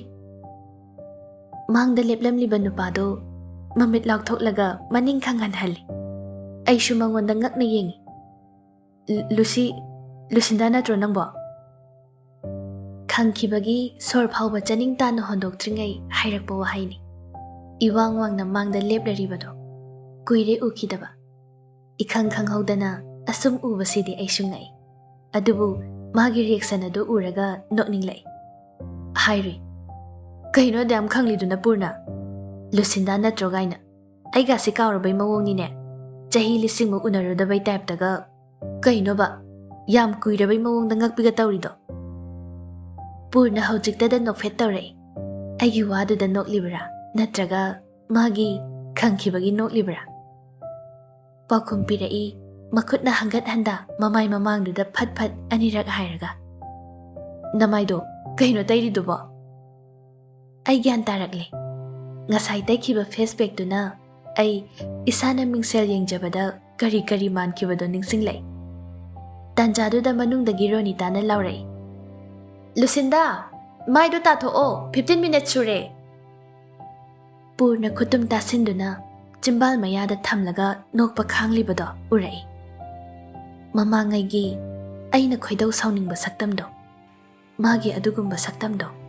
ꯃꯥꯡꯗ ꯂꯦꯞꯂꯝꯂꯤꯕ ꯅꯨꯄꯥꯗꯨ ꯃꯃꯤꯠ ꯂꯥꯎꯊꯣꯛꯂꯒ ꯃꯅꯤꯡ ꯈꯪꯍꯟꯍꯜꯂꯤ꯫ ꯑꯩꯁꯨ ꯃꯉꯣꯟꯗ ꯉꯛꯅ ꯌꯦꯡꯉꯤ꯫ "ꯂꯨꯁꯤ, ꯂꯨꯁꯤꯟꯗꯥ ꯅꯠꯇ꯭ꯔꯣ ꯅꯪꯕꯣ?" ꯈꯪꯈꯤꯕꯒꯤ ꯁꯣꯔ ꯐꯥꯎꯕ ꯆꯥꯅꯤꯡ ꯇꯥꯅ ꯍꯣꯟꯗꯣꯛꯇ꯭ꯔꯤꯉꯩ ꯍꯥꯏꯔꯛꯄ ꯋꯥꯍꯩꯅꯤ꯫ ꯏꯋꯥꯡ ꯋꯥꯡꯅ ꯃꯥꯡꯗ ꯂꯦꯞꯂꯔꯤꯕꯗꯣ ꯀꯨꯏꯔꯦ ꯎꯈꯤꯗꯕ꯫ ꯏꯈꯪ ꯈꯪꯍꯧꯗꯅ ꯑꯁꯨꯝ ꯎꯕꯁꯤꯗꯤ ꯑꯩꯁꯨ ꯉꯛꯏ꯫ ꯑꯗꯨꯕꯨ ꯃꯥꯒꯤ ꯔꯤꯌꯦꯛꯁꯟ ꯑꯗꯨ ꯎꯔꯒ ꯅꯣꯛꯅꯤꯡꯂꯛꯏ꯫ ꯍꯥꯏꯔꯨꯏ, "ꯀꯩꯅꯣ ꯑꯗꯨꯌꯥꯝ ꯈꯪꯂꯤꯗꯨꯅ ꯄꯨꯔꯅ? ꯂꯨꯁꯤꯟꯗꯥ ꯅꯠꯇ꯭ꯔꯣ ꯒꯥꯏꯅ? ꯑꯩꯒꯥꯁꯤ ꯀꯥꯎꯔꯕꯩ ꯃꯑꯣꯡꯅꯤꯅꯦ꯫ ꯆꯍꯤ ꯂꯤꯁꯤꯡꯃꯨꯛ ꯎꯅꯔꯨꯗꯕꯩ ꯇꯥꯏꯞꯇꯒ꯫ ꯀꯩꯅꯣꯕ, ꯌꯥꯝ ꯀꯨꯏꯔꯕꯩ ꯃꯑꯣꯡꯗ ꯉꯛꯄꯤꯒ ꯇꯧꯔꯤꯗꯣ?" ꯄꯨꯔꯅ ꯍꯧꯖꯤꯛꯇꯗ ꯅꯣꯛꯐꯦꯠ ꯇꯧꯔꯛꯏ꯫ ꯑꯩꯒꯤ ꯋꯥꯗꯨꯗ ꯅꯣꯛꯂꯤꯕ꯭ꯔꯥ, ꯅꯠꯇ꯭ꯔꯒ ꯃꯥꯒꯤ ꯈꯪꯈꯤꯕꯒꯤ ꯅꯣꯛꯂꯤꯕ꯭ꯔꯥ? ꯄꯥꯎꯈꯨꯝ ꯄꯤꯔꯛꯏ, ꯃꯈꯨꯠꯅ ꯍꯪꯒꯠ ꯍꯟꯗ ꯃꯃꯥꯏ ꯃꯃꯥꯡꯗꯨꯗ ꯐꯠ ꯐꯠ ꯑꯅꯤꯔꯛ ꯍꯥꯏꯔꯒ꯫ ꯅꯃꯥꯏꯗꯣ ꯀꯩꯅꯣ ꯇꯩꯔꯤꯗꯨꯕꯣ? ꯑꯩ ꯒ꯭ꯌꯥꯟ ꯇꯥꯔꯛꯂꯦ꯫ ꯉꯁꯥꯏ ꯇꯩꯈꯤꯕ ꯐꯦꯁ ꯄꯦꯛꯇꯨꯅ ꯑꯩ ꯏꯁꯥꯅ ꯃꯤꯡꯁꯦꯜ ꯌꯦꯡꯖꯕꯗ ꯀꯔꯤ ꯀꯔꯤ ꯃꯥꯟꯈꯤꯕꯗꯣ ꯅꯤꯡꯁꯤꯡꯂꯛꯏ꯫ ꯇꯥꯟꯖꯥꯗꯨꯗ ꯃꯅꯨꯡꯗꯒꯤ ꯔꯣꯅꯤꯇꯥꯅ ꯂꯥꯎꯔꯛꯏ, "ꯂꯨꯁꯤꯟꯗꯥ, ꯃꯥꯏꯗꯣ ꯇꯥꯊꯣꯛꯑꯣ, ꯐꯤꯐꯇꯤꯟ ꯃꯤꯅꯠ ꯁꯨꯔꯦ!" ꯄꯨꯔꯅ ꯈꯨꯇꯨꯝ ꯇꯥꯁꯤꯟꯗꯨꯅ ꯆꯤꯝꯕꯥꯜ ꯃꯌꯥꯗ ꯊꯝꯂꯒ ꯅꯣꯛꯄ ꯈꯥꯡꯂꯤꯕꯗꯣ ꯎꯔꯛꯏ꯫ ꯃꯃꯥꯡꯉꯩꯒꯤ ꯑꯩꯅ ꯈꯣꯏꯗꯧ ꯁꯥꯎꯅꯤꯡꯕ ꯁꯛꯇꯝꯗꯣ, ꯃꯥꯒꯤ ꯑꯗꯨꯒꯨꯝꯕ ꯁꯛꯇꯝꯗꯣ